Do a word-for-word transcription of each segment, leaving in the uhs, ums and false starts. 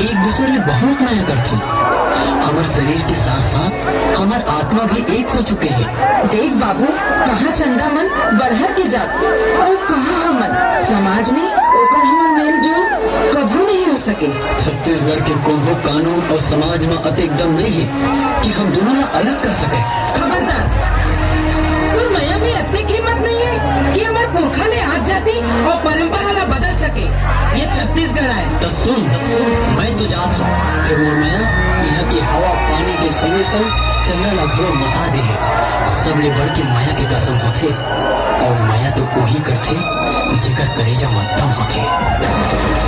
एक दूसर ले बहुत मया करथन। हमर शरीर के साथ साथ हमर आत्मा भी एक हो चुके हे। देख बाबू, कहाँ चंदा मन बढ़र के जात, अउ कहाँ हमन समाज में ओकर हमर मेल जोल कभू नहीं हो सके। छत्तीसगढ़ के कोनो कानून अउ समाज म अतेक दम नइ हे कि हम दूनों ला अलग कर सके। खबरदार, तोर मया में अतेक हिम्मत नइ हे कि हमर पुरखा ले आत जाति अउ परंपरा ला बदल सके। ये छत्तीसगढ़ आय। त सुन, मैं तो जात हूँ, फेर मोर मया इहाँ के हवा पानी के संगे संग चंदा ला घलो मता दे हे। सबले बढ़ के मया के कसम होथे, अउ मया तो उही करथे जेकर करेजा म दम होथे।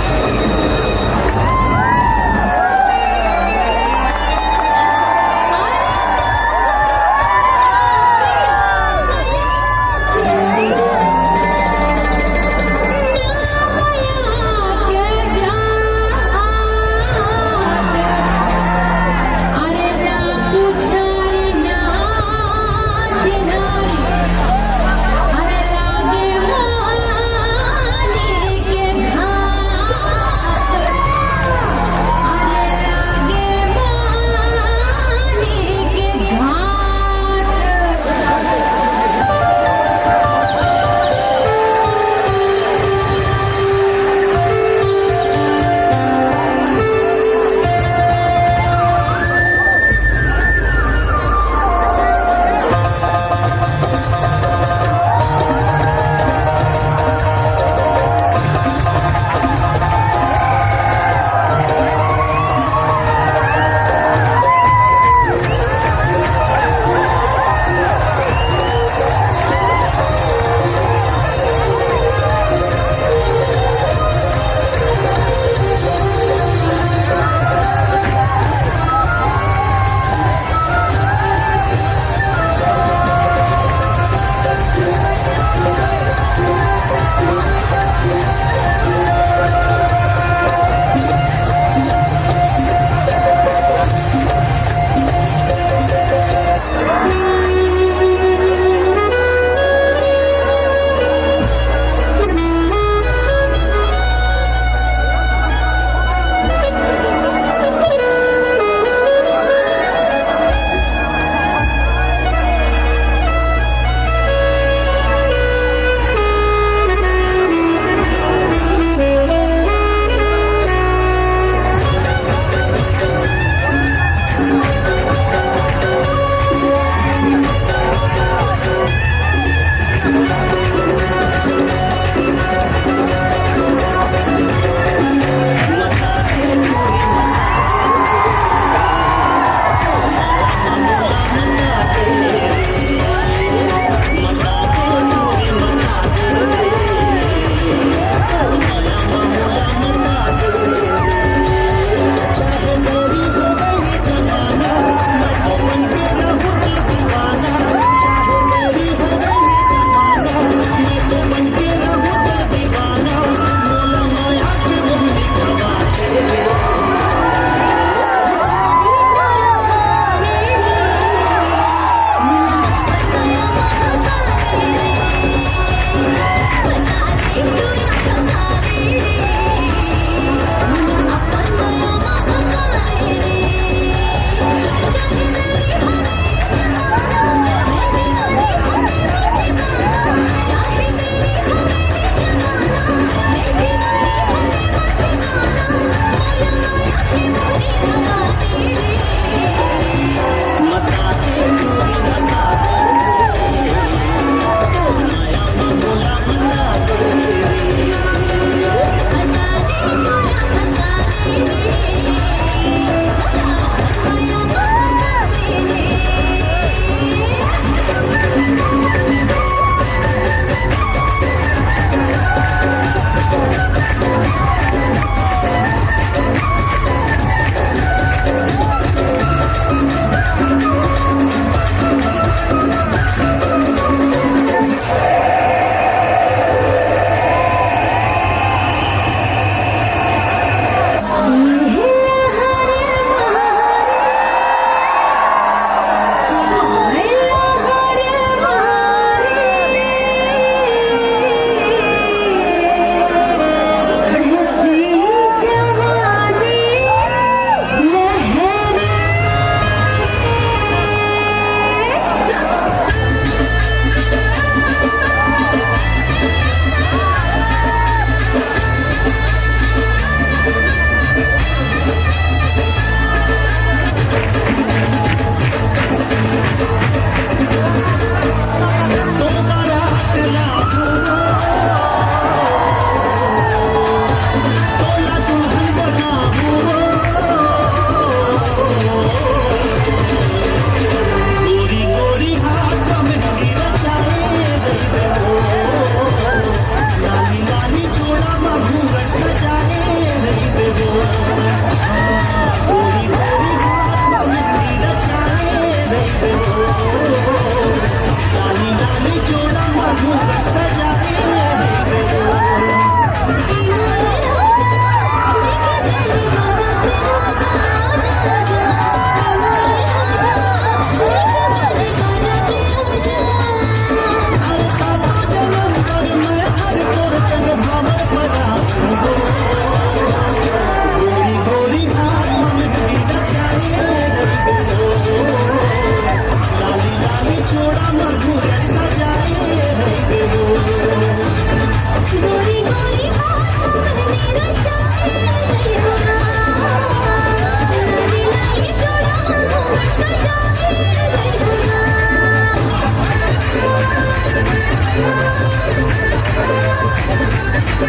चंदा,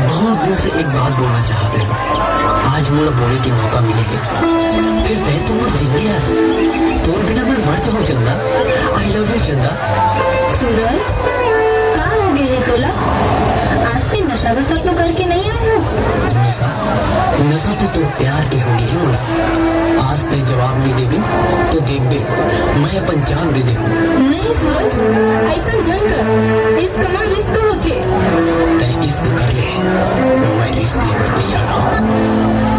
बहुत दिन से एक बात बोलना चाहत हंव। आज मोला बोले के मौका मिले हे। फिर तैं तो मोर जिंदगी हस। तोर बिना मैं मर जाहूं चंदा। I love you चंदा। सूरज, का हो गे हे तोला? आज तैं नशा वशा तो करके नइ आए हस? नशा? नशा तो तोर प्यार के हो गे हे मोला। आज तैं जवाब नइ देबे, तो देखबे, मैं अपन जान दे देहूं। नहीं सूरज, अइसन झन कर। इश्क म रिस्क होथे। तैं इश्क कर ले, मैं रिस्क ले बर तैयार हंव।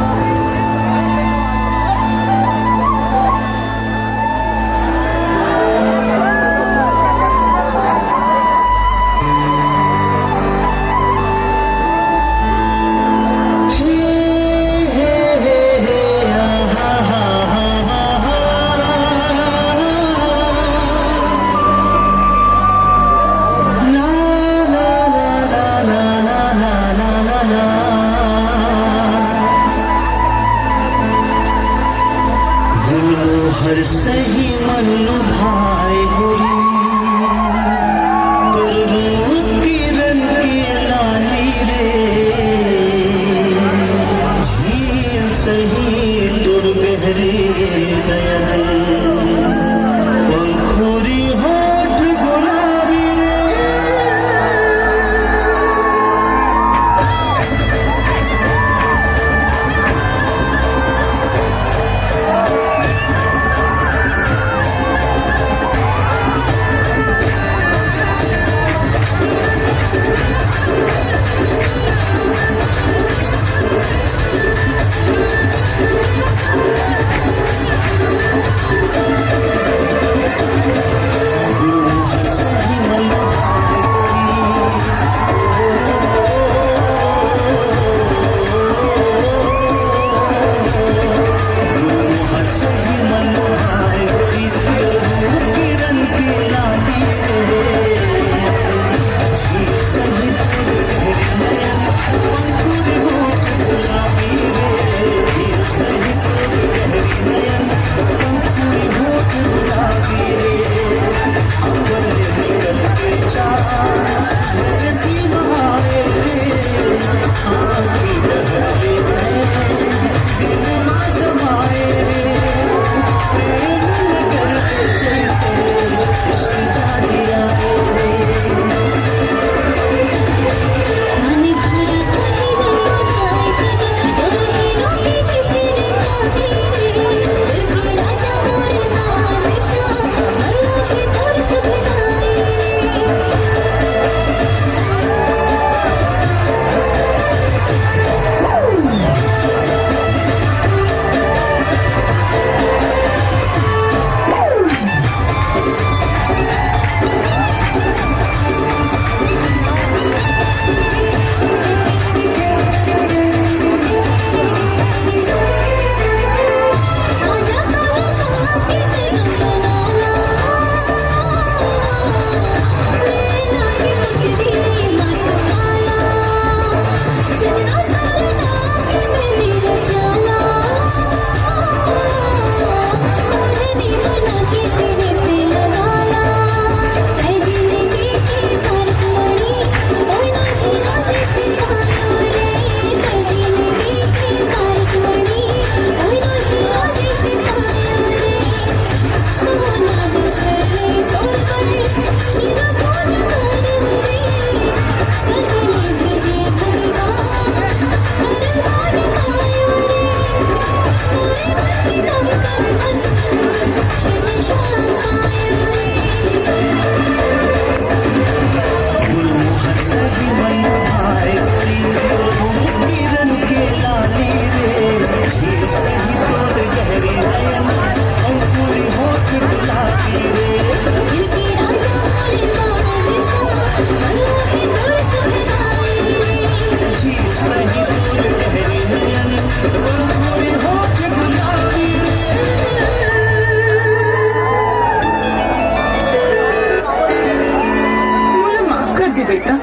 बेटा,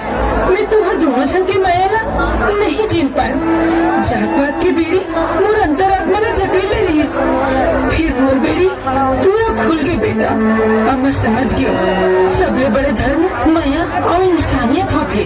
मैं तुहर दोनों झन के मया ला नहीं जीन पाएंव। जात पात के बेड़ी मोर अंतरात्मा ला जकड़ ले रहिस, फिर मोर बेड़ी पूरा खुल गे बेटा। अब मैं समझ गेंव, सबले बड़े धर्म मया अउ इंसानियत होथे।